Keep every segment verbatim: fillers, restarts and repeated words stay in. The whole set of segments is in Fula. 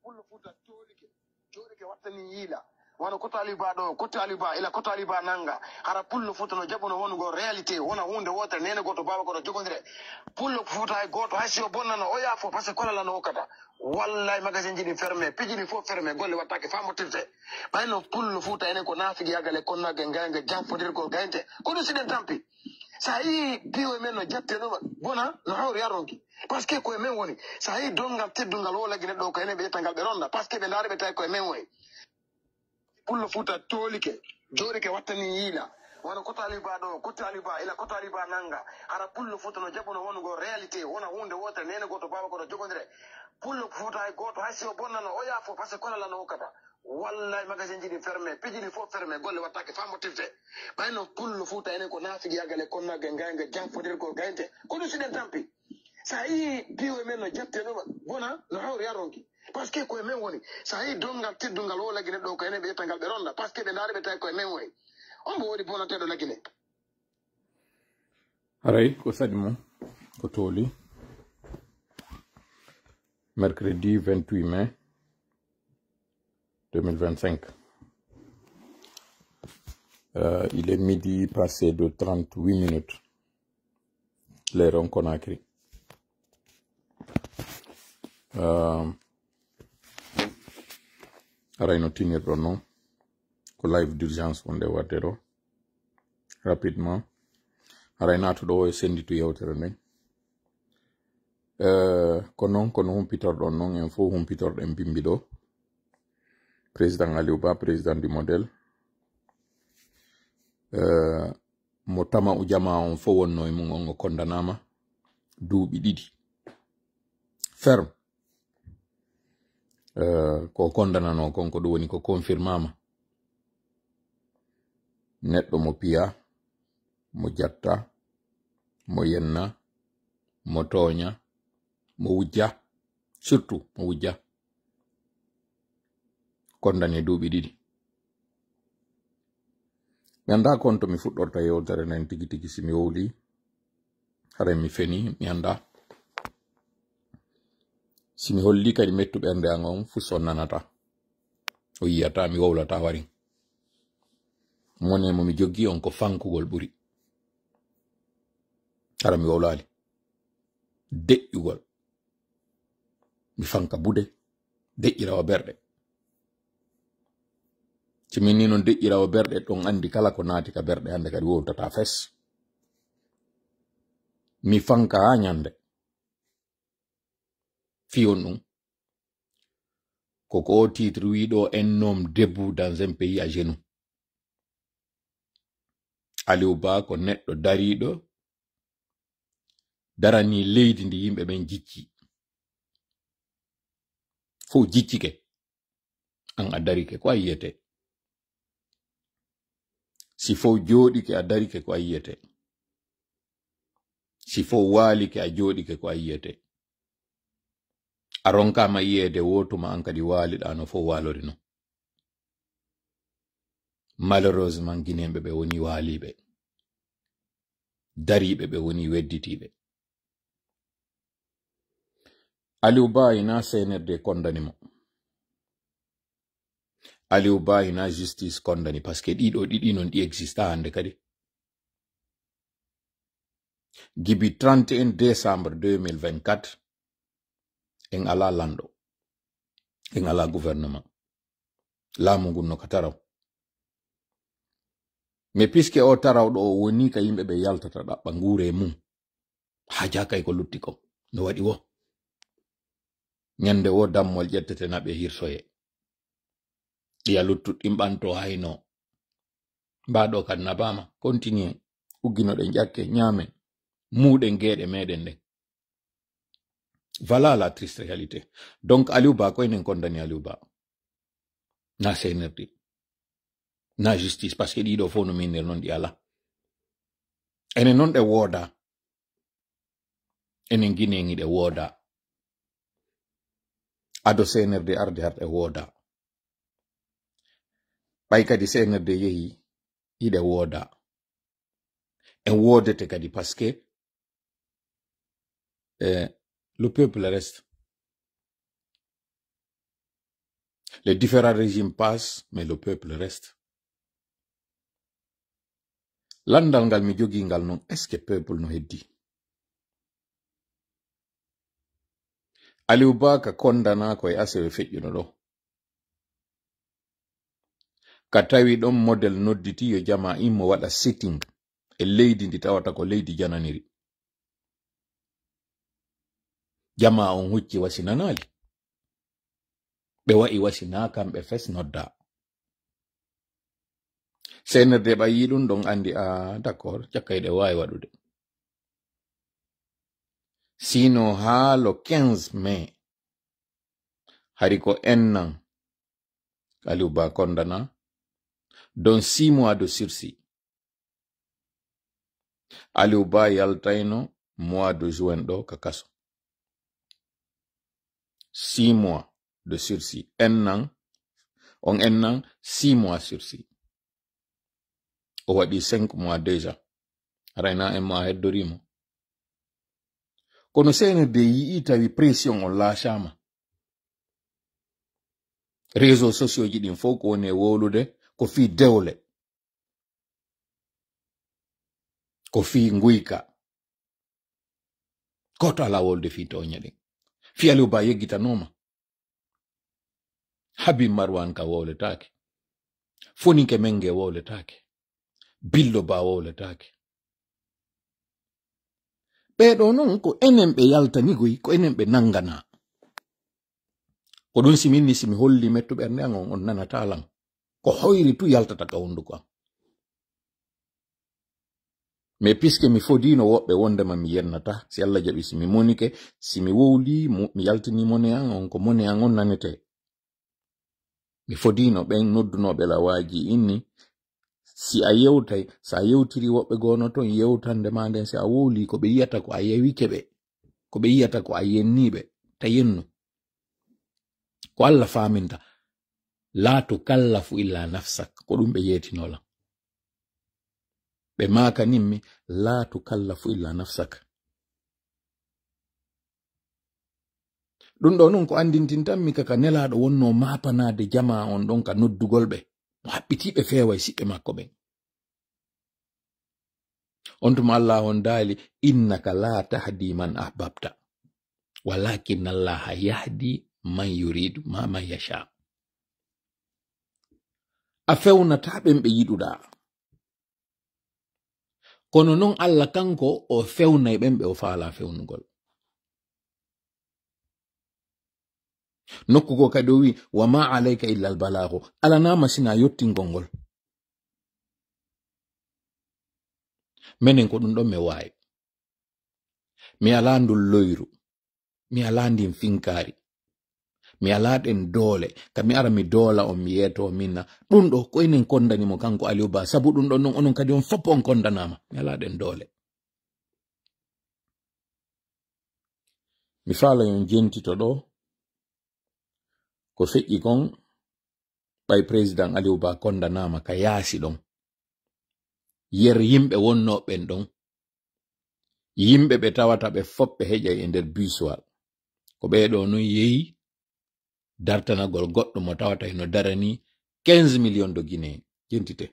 Pullo Fuuta toolike, jooɗike, wattani yiila. Wano ko taaliba ɗo, ko taaliba ila, ko taaliba nanga. Hara Pullo Fuuta no jaɓuno wonugo réalité, wona huunde wootere, nene gooto, baaba gooto jogondire. Pullo Fuuta hay gooto, hay si o bonnano, o yaafo, parce que kolala no hokkata. Wallahi, magasin ji ɗin fermé, piiji ɗin fof fermé, golle wattake faa mottirte. Ɓayno Pullo Fuuta enen ko naafigi, yagal e konnagal, gayga, janfodirgol gayte. Ko ɗum si ɗen tampi. Sa yii piiwe men no jatte ɗum, bona, no hawri a ronki. Parce que koye men woni. Sa yii donngal teddungal wo lagine ɗo, ko enen ɓe ƴetta ngal ɓe ronda. Parce que ɓe ndaari ɓe tawi koye men woni. Pullo Fuuta toolike, jooɗike, wattani yiila. Wano ko taaliba ɗo, ko taaliba ila, ko taaliba nanga. Hara Pullo Fuuta no jaɓuno wonugo réalité, wona huunde wootere, nene gooto, baaba gooto jogondire. Pullo Fuuta hay gooto, hay si o bonnano, o yaafo, parce que kolala no hokkata. Wallahi, magasin ji ɗin fermé, piiji ɗin fof fermé, golle wattake faa mottirte. Ɓayno Pullo Fuuta enen ko naafigi, yagal e konnagal, gayga, janfodirgol gayte. Ko ɗum si ɗen tampi. Sa yii piiwe men no jatte ɗum, bona, no hawri a ronki. Parce que koye men woni. Sa yii donngal teddungal wo lagine ɗo, ko enen ɓe ƴetta ngal ɓe ronda. Parce que ɓe ndaari ɓe tawi koye men woni. On mbo woni bonateeɗo lagine. Haray ko saɗi mo, ko tooli. Mercredi vingt-huit mai deux mille vingt-cinq. Euh, il est midi passé de trente-huit minutes. L'heure en Conakry. Euh, haray no tinirɗon non. Ko live d'urgence wonde waɗde ɗo. Rapidement. Haray naatuɗo o e sennditu yewtere nden. Eh, ko non, kono humpitorɗon non, en fof humpitorɗen bimbi ɗo. Président Aliou Ba, président du modèle. Eh, mo tama'u jamaa on fof wonno e mum on, o kondanaama duuɓi ɗiɗi. Ferme. Eh, ko kondananoo kon, ko ɗum woni ko confirmaama. Neɗɗo mo piya, mo jatta, mo yenna, mo tooña, mo wujja, surtout mo wujja. Condamné duuɓi ɗiɗi. Mi anndaa kon to mi fuɗɗorta yewtere nden tigi tigi, si mi wowli, haray mi feni, mi anndaa. Si mi holli kadi mettu ɓernde an on, fus on nanata. O yiyata, mi wowlata wari. Mone mo mi joggi on ko fankugol ɓuri. Hara mi wowlaali. Deƴƴugol. Mi fanka bude, deƴƴirawa berɗe. Si min ni non deƴƴirawa berɗe, ɗon anndi kala ko naati ka berɗe hannde kadi wowtata fes. Mi fanka haa ñande. Fii on ɗum. Ko ko o titre wiɗo, un homme debout dans un pays à genoux. Aliou Ba ko neɗɗo dariiɗo, darani leydi ndi yimɓe ɓen jicci. Fof jiccike, an a darike, ko a yiyete. Si fof jooɗike, a darike, ko a yiyete. Si fof waalike, a jooɗike, ko a yiyete. A ronkaama yiyeede wootuma an kadi waaliɗaa no fof waalori non. Malheureusement, Guinéen ɓe ɓe woni waaliiɓe. Dariiɓe ɓe woni wedditiiɓe. Aliou Ba ina C N R D kondani mo. Aliou Ba ina justice kondani, parce que ɗiɗo ɗiɗi non ɗi exista hannde kadi. Gibi trente et un décembre deux mille vingt-quatre, en alaa lanɗo, en alaa gouvernement. Laamu ngun no ka taraw. Mais puisque o tarawɗo o woni ka yimɓe ɓe yaltata ɗaɓɓa nguure mum, haajaaka e ko lutti kon. No waɗi wo. Ñande wo dammol ƴettete naɓe hirsoye. Ɗiya luttuɗi ɗin ɓanto hayno. Mbaɗo kan nabaama. Continue. Ugginoɗen ƴakke, ñaamen. Muuɗen geeɗe meɗen ɗen. Voilà la triste réalité. Donc, Aliou Ba, ko enen kondani Aliou Ba. Na C N R D. Na justice, parce que ɗiɗo fof no minnir non ɗi alaa. Enen non ɗe wooda. Enen Guinéen hiɗe wooda. Ado C N R D arde har ɗe wooda. Ɓay kadi C N R D yehi, hiɗe wooda. En woodete kadi, parce que, eh, le peuple reste. Les différents régimes passent, mais le peuple reste. Landal ngal mi jogii ngal non, est-ce que peuple no heddi? Aliou Ba ka kondana ko e asewe feƴƴuno ɗo. Ka tawi ɗon model nodditi yo jama immo waɗa sitting e leydi ndi tawata ko leydi jananiri. Jama on hucci wasi nanaali. Ɓe wa'i wasi na kamɓe fes nodda. C N R D ɓayi ɗum ɗon andi, a, d'accord, cakkayɗe waawi waɗude. Sinon haa le quinze mai, hari ko ennan Aliou Ba kondana, don six mois de sursis. Aliou Ba yaltayno mois de juin ɗo ka kaso. Six mois de sursis. Ennan, on ennan six mois sursis. O waɗi cinq mois déjà. Arayna en mo a heddorimo. Kono C N R D yi'i tawi pression on laacama. Réseaux sociaux ji ɗin fof ko woni e wowlude ko fii dewle. Ko fii nguyka. Gooto alaa wolde fii tooñe ɗen. Fii Aliou Ba yeggitanooma. Habib Marwan ka wowletaake. Foninke Menge wowletaake. Billo Ba wowletaake. Ɓee ɗoo non ko enen ɓe yaltani goy, ko enen ɓe nangana. Ko ɗum si min ni si mi holli mettu ɓernde an on, on nanata lan. Ko hoyre tu yaltata ka hunduko an. Mais puisque mi fodino woɓɓe wondema mi yennata, si Allah jaɓi si mi monike, si mi wowli, mo-, mi yaltini mone an on, ko mone an on nanete. Mi fodino ɓen noddunoɓe lawaaji inni, si a yewtay, si a yewtiri woɓɓe goono ton yewtande ma nden, si a wowli ko ɓe yiyata ko a yewike ɓe, ko ɓe yiyata ko a yenni ɓe, ta yennu. Ko Allah faaminta, "La tukallafu illa nafsak," ko ɗum ɓe yeetinola. Ɓe maakaninmi, "La tukallafu illa nafsak." Ɗum ɗo non ko andintintanmi ka, ka Nelaaɗo wonno maapanaade jamaa on ɗon ka noddugol ɓe, mo haɓɓitii ɓe feewa e siɓɓe makko ɓen. On tuma Allah on daali, "Innaka la tahdi man ahbabta, walakin Allah yahdi man yuridu, ma man yasha." A fewnataa ɓen ɓe yiɗuɗaa. Kono non Allah kanko o fewnay ɓen ɓe o faalaa fewnugol. Nokku goo kadi o wi, "Wa ma alayka illa al balaagu." Alanaama sinaa yottingol ngol. Menen ko ɗum ɗon men waawi. Mi alaa ndun loyru. Mi alaa ndin finkaari. Mi alaa ɗen doole. Ka mi ara mi doola on, mi yeeto minna. Ɗum ɗo, ko enen kondani mo kanko Aliou Ba. Sabu ɗum ɗo non, onon kadi on fof on kondanaama. Mi alaa ɗen doole. Mi faala yon jentito ɗo. Ko feƴƴi kon, ɓay président Aliou Ba kondanaama ka yaasi ɗon. Yer yimɓe wonnoo ɓen ɗon. Yimɓe ɓe tawata ɓe fof ɓe heƴay e nder busoir. Ko ɓee ɗoo non yehi dartanagol goɗɗo mo tawata hino darani quinze millions de Guinéens. Jentite.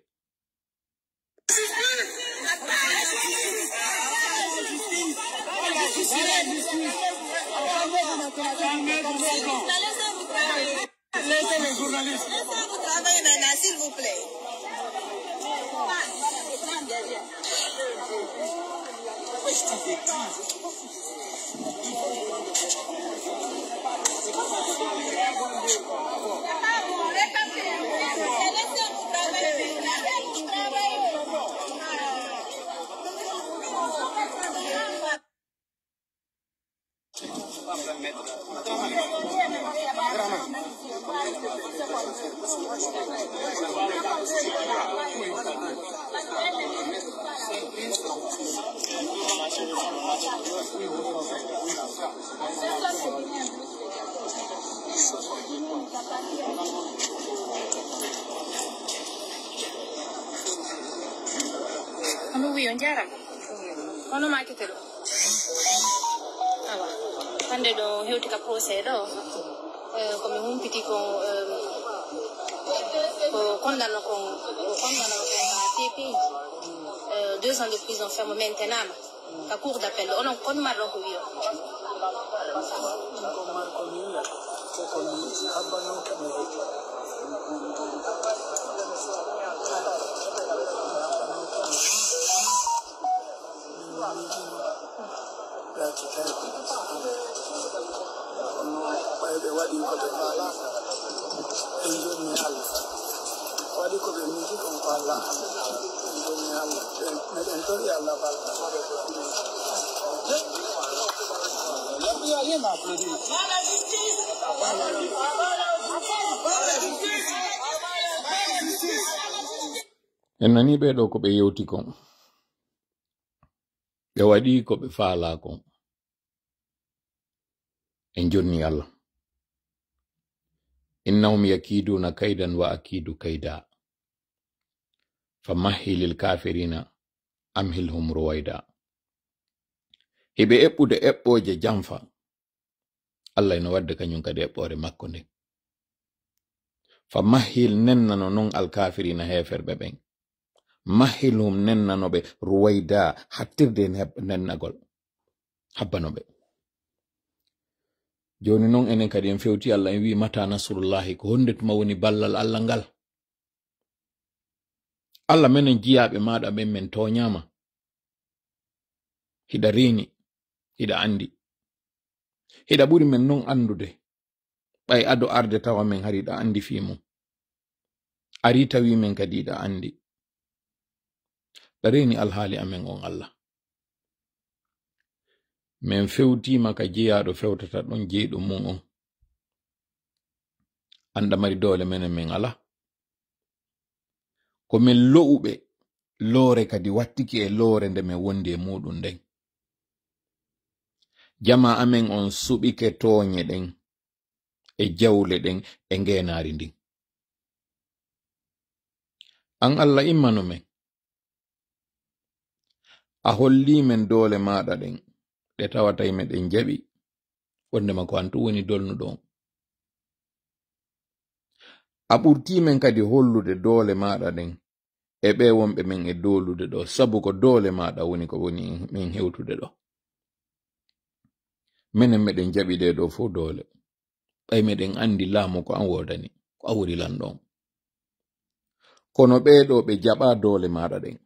Laissez les journalistes. Laissez-nous travailler maintenant, s'il vous plaît. Alo, wi, on jaaraama. Hono maakete ɗo? Awa. Hannde ɗo hewti ka procès ɗo. Eh, ko mi humpiti ko, eh, Ko condamné kon, ko condamné kon ka T P I, euh, deux ans de prison ferme maintenama ka cour d'appel. Onon kono marɗon ko wiyo. Ko marko mi wiya, ko ko mi habbanon kam mi Ɓayɓe waɗi ko ɓe faalaaka. En jonni Allah. Waɗi ko ɓe miji kon ko Allah. En jonni Allah. En, meɗen tori Allah balɗe. En nani ɓe ɗo ko ɓe yewti kon. Ɓe waɗi ko ɓe faalaa kon. En jonni Allah. Innahum yakiduna kaydan wa akidu kayda. Fa mahhilil kafirina amhilhum ruwayda. Hiɓe eɓɓude eɓɓooje janfa. Allah ino wadde kañum kadi eɓɓoore makko nden. Fa mahhil nennano non alkafirina heeferɓe ɓen. Mahhilhum nennano ɓe ruwayda hattirde en heb-, nennagol. Habbano ɓe. Jooni non enen kadi en fewti Allah en wi'i mata nasrullahi ko honde tuma woni ballal Allah ngal. Allah menen jiyaaɓe maaɗa ɓen men tooñaama. Hiɗa reeni, hiɗa anndi. Hiɗa ɓuri men non anndude. Ɓay ado arde tawa men hari hiɗa anndi fii mum. Ari tawi men kadi hiɗa anndi. Hiɗa reeni alhaali amen on Allah. Men fewtiima ka jeyaaɗo fewtata ɗon jeyɗo mum on. Anɗa mari doole menen men alaa. Ko men lo'uɓe loore kadi wattike e loore nde men wondi e muuɗum nden. Jamaa amen on suɓike tooñe ɗen e jawle ɗen e ngeenaari ndin. An Allah immano men. A hollii men doole maaɗa ɗen, ɗe tawata e meɗen jaɓi, wondema ko an tun woni dolnuɗo on. A ɓurtii men kadi hollude doole maaɗa ɗen e ɓee wonɓe men e doolude ɗoo, sabu ko doole maaɗa woni ko woni men hewtude ɗoo. Menen meɗen jaɓi ɗee ɗoo fow doole. Ɓay meɗen anndi laamu ko an woodani, ko an woni lanɗo on. Kono ɓee ɗoo ɓe jaɓaa doole maaɗa ɗen.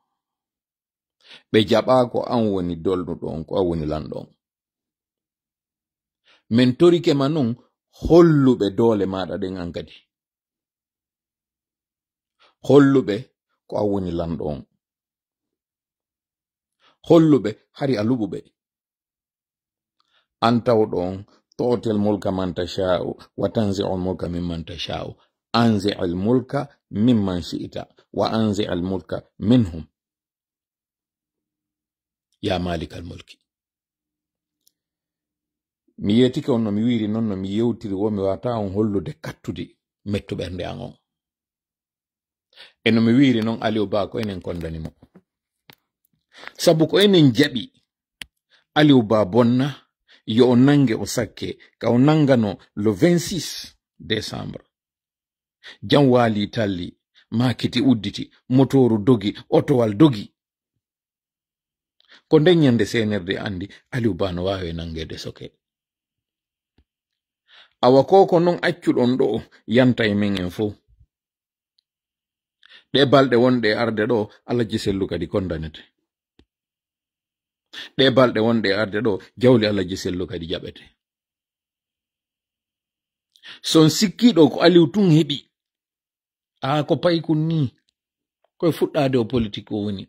Ɓe jaɓaa ko an woni dolnuɗo on, ko an woni lanɗo on. Men torike ma non holluɓe doole maaɗa ɗen an kadi. Holluɓe ko an woni lanɗo on. Holluɓe hari a luɓuɓe. An tawɗo on, tu'til mulka man tasha'u, wa tanzi'ul mulka mimman tasha'u, anzi'il mulka mimman shi'ta, wa anzi'il mulka minhum. Ya malikal mulki. Mi yeetike on no mi wiiri non no mi yewtiri wo mi wata on hollude kattudi mettu ɓernde an on. E no mi wiiri non Aliou Ba ko enen kondani mo. Sabu ko enen jaɓi Aliou Ba bonna yo o nange o sakke ka o nangano le vingt-six décembre. Jam waali talli, maakiti udditi, motooru dogi, otowal dogi. Ko nden ñande C N R D anndi Aliou Ba no waawi nanngeede soke. Awa ko ko non accuɗon ɗoo yanta e men en fow. Ɗee balɗe wonɗe e arde ɗoo, Alhaji Sellu kadi kondanete. Ɗee balɗe wonɗe e arde ɗoo, jawle Alhaji Sellu kadi jaɓete. So on sikkiiɗo ko Aliou tun heɓi, a ko paykun nii. Koye fuɗɗaade o politik o woni.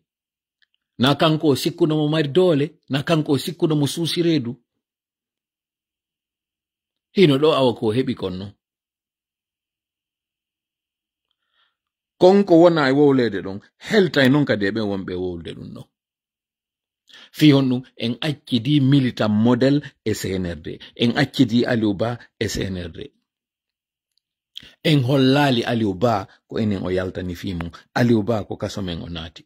Na kanko o sikkuno mo mari doole, na kanko o sikkuno mo suusi reedu. Hino ɗoo awa ko o heɓi kon non. Kon ko wona e wowleede ɗon, heltay non kadi e ɓen wonɓe e wowlude ɗum ɗon. Fii honɗum en accidi militant model e C N R D, en accidi Aliou Ba e C N R D. En hollaali Aliou Ba ko enen o yaltani fii mum. Aliou Ba ko kaso men o naati.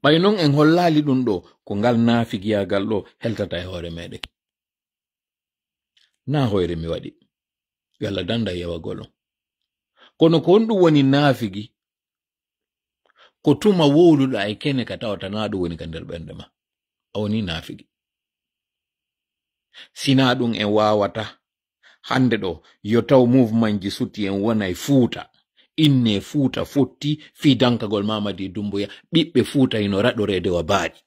Ɓay non en hollaali ɗum ɗoo, ko ngal naafigiyaagal ɗoo heltata e hoore meɗen. Na hoyre mi waɗi. Yo Allah danda e yawagol on. Kono ko honɗum woni naafigi? Ko tuma wowluɗaa e kene ka tawata na ɗum woni ka nder ɓernde ma. A woni naafigi. Sinaa ɗum en waawata. Hannde ɗo, yo taw mouvement ji sutti en wona e Fuuta. Inne Fuuta fotti fii dankagol Mamadi Dumbuya. Ɓiɓɓe Fuuta hino raɗoreede wa baaɗi.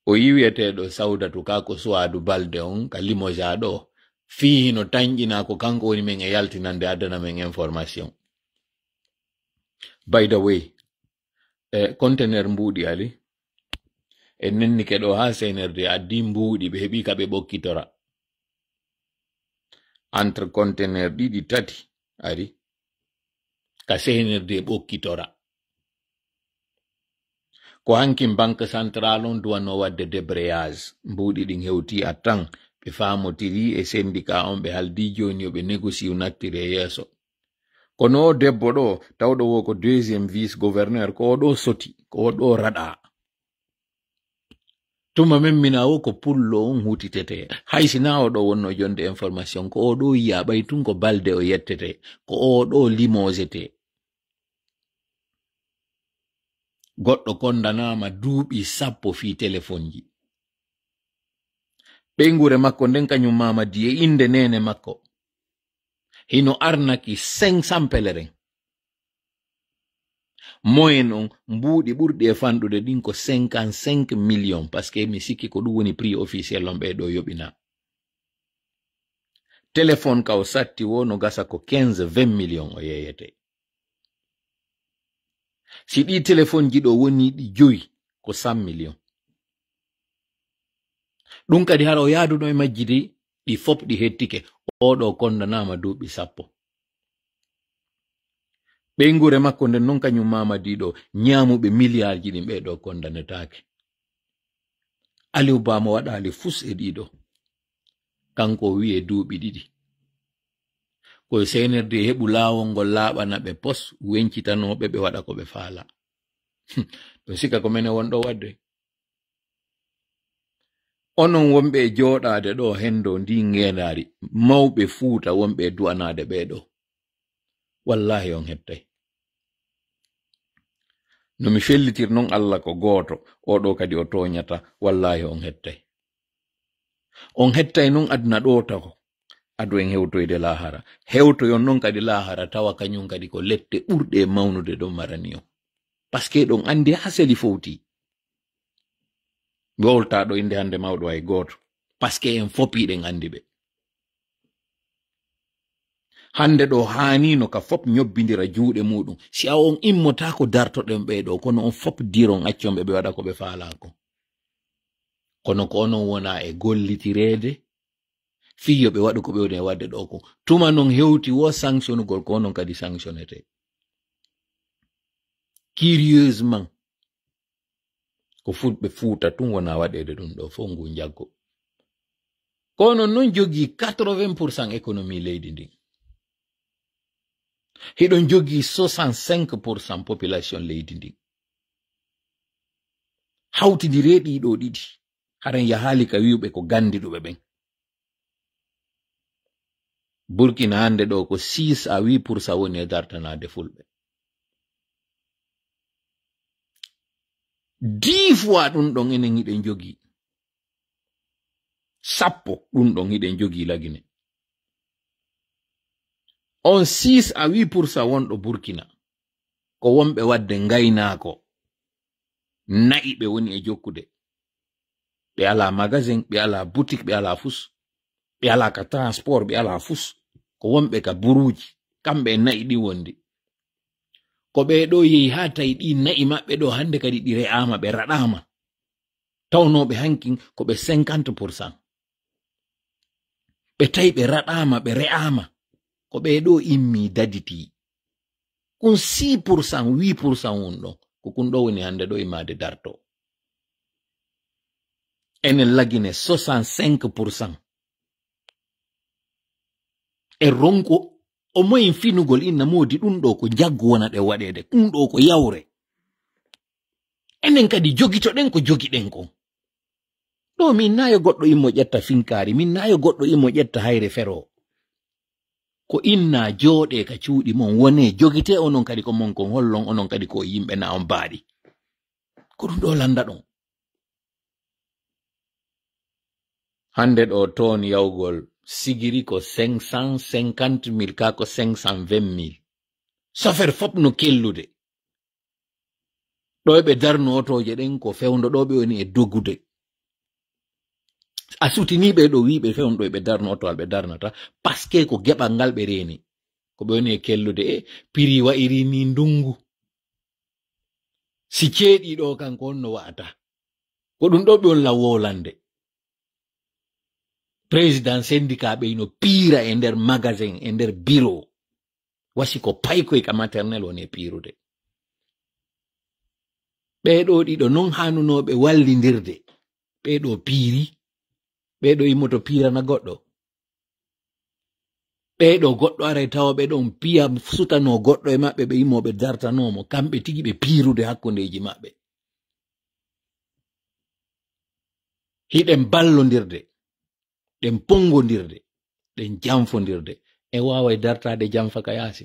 O yi wi'eteeɗo Sawdatu ka ko Suwaadu Balde on ka Limoges ɗo. Fii hino tanƴinaa ko kanko woni men e yaltinande addana men information. By the way, e conteneur mbuuɗi ali, e nennike ɗo haa C N R D addi mbuuɗi ɓe heɓi ka ɓe ɓokkitora. Entre conteneur ɗiɗi tati ari ka C N R D ɓokkitora. Ko hankin Banque Centrale on duwano wadde débrayage. Mbuuɗi ɗin hewti a tan ɓe faamotiri e syndicat on ɓe haldi jooni yo ɓe négocier nattire e yeeso. Kono o debbo ɗo tawɗo wo ko deuxième vice gouverneur ko o ɗo soti ko o ɗo raɗa. Tuma men mina wo ko pullo on hutitete. Hay si na o ɗo wonno jonde information ko o ɗo yiya ɓay tun ko balde o yettete. Ko o ɗo limosete. Goɗɗo kondanaama duuɓi sappo fii telefonji. Ɓeynguure makko nden kañum maama diye innde neene makko. Hino arnaki cinq cents pèlerins. Moyen on mbuuɗi ɓurɗi e fanɗude ɗin ko cinquante-cinq millions, parce que mi sikki ko ɗum woni prix officiel on ɓe ɗo yoɓina. Téléphone ka o satti wo no gasa ko quinze, vingt millions o yeeyete. Si ɗi téléphone ji ɗo woni ɗi joyi, ko cent millions. Ɗum kadi hara o yaaduno e majji de, ɗi fop ɗi hettike. Oɗo kondanaama duuɓi sappo. Ɓeynguure makko nden non kañum maama diɗo ñaamuɓe milliard ji ɗin ɓe ɗo kondanetaake. Aliou Ba mo waɗaali fus e ɗiɗo. Kanko o wi'e duuɓi ɗiɗi. Ko e C N R D heɓu laawol ngol laaɓana ɓe pos, wencitano ɓe, ɓe waɗa ko ɓe faala. Ɗum sikka ko menen wonɗo waɗde. Onon wonɓe e jooɗaade ɗo hendo ndi ngendaari, mawɓe Fuuta wonɓe e du'anaade ɓee ɗo. Wallaahi on hettay. No mi fellitir non Allah ko gooto, oɗo kadi o tooñata, wallaahi on hettay. On hettay non aduna ɗo taho, ado en hewtoyde laahara. Hewtoyon non kadi laahara, tawa kañum kadi ko lette ɓurɗe e mawnude ɗo marani on. Parce que ɗon anndi haa seli fowti. Mi wowlta ɗo innde hannde mawɗo hay gooto. Parce que en fop hiɗen anndi ɓe. Hannde ɗo haanino ka fop ñobbindira juuɗe muɗum. Si a on immotaako dartoɗen ɓe ɗo, kono on fop diron accon ɓe ɓe waɗa ko ɓe faalaa kon. Kono ko onon wona e gollitireede, fii yo ɓe waɗu ko ɓe woni e waɗde ɗo kon. Tuma non hewti wo sanctionugol, ko onon kadi sanctionete. Curieusement, ko fulɓe Fuuta tun wona waɗeede ɗum ɗo fof ngu njaggo. Kono non jogii quatre-vingts pour cent économie leydi ndin. Hiɗon jogii soixante-cinq pour cent population leydi ndin. Hawtindire ɗiɗo ɗiɗi. Haren yahaali ka wi'uɓe ko ganndiɗuɓe ɓen. Burkina hannde ɗo ko six à huit pour cent woni e dartanaade fulɓe. Dix fois ɗum ɗon enen hiɗen jogii. Sappo ɗum ɗon hiɗen jogii Lagine. On six à huit pour cent wonɗo Burkina, ko wonɓe waɗde ngaynaako. Na'i ɓe woni e jokkude. Ɓe alaa magasin, ɓe alaa boutique, ɓe alaa fus. Ɓe alaa ka transport, ɓe alaa fus. Ko wonɓe ka buruuji, kamɓe e na'i ɗi wondi. Ko ɓe ɗo yehi haa tawi ɗi na'i maɓɓe ɗo hannde kadi ɗi re'aama, ɓe raɗaama. Tawnooɓe hankin ko ɓe cinquante pour cent. Ɓe tawi ɓe raɗaama, ɓe re'aama. Ko ɓe ɗo immi daditi. Kun six pour cent, huit pour cent won ɗon. Ko kun ɗo woni hannde ɗo imaade darto. Enen Lagine soixante-cinq pour cent. E ronko, o moyen finugol inna moodi ɗum ɗo ko njaggu wona ɗe waɗeede. Ɗum ɗo ko yawre. Enen kadi jogitoɗen ko jogiɗen kon. Ɗo min na yo goɗɗo immo ƴetta finkaari, min na yo goɗɗo immo ƴetta hayre fero. Ko inna jooɗee ka cuuɗi mon, wonee jogitee onon kadi ko mon kon, hollon onon kadi ko yimɓe na on baaɗi. Ko ɗum ɗo lannda ɗon. Hannde ɗo toon yawgol sigiri ko cinq cent cinquante mille, ka ko cinq cent vingt mille. Chauffeur fop no kellude. Ɗo ɓe darno otooje ɗen ko fewndo ɗo ɓe woni e dogude. A sutini ɓe ɗo wi ɓe fewndo ɓe darno oto alɓe darnata, parce que ko geɓal ngal ɓe reeni. Ko ɓe woni e kellude e piri wa'iri ni ndungu. Si ceeɗi ɗo kan ko honno wa'ata? Ko ɗum ɗo ɓe on la wolande. Président syndicat ɓe ino piira e nder magasin, e nder bureau. Wasi ko paykoy ka maternelle woni e piirude. Ɓee ɗo ɗiɗo non haanunooɓe wallindirde. Ɓee ɗo piiri. Ɓee ɗo immoto piirana goɗɗo. Ɓee ɗo goɗɗo aray tawa ɓe ɗon piya sutano goɗɗo e maɓɓe, ɓe immo ɓe dartanoo mo. Kamɓe tigi ɓe piirude hakkundeeji maɓɓe. Hiɗen ballondirde, ɗen ponngondirde, ɗen janfondirde. En waaway dartaade janfa ka yaasi.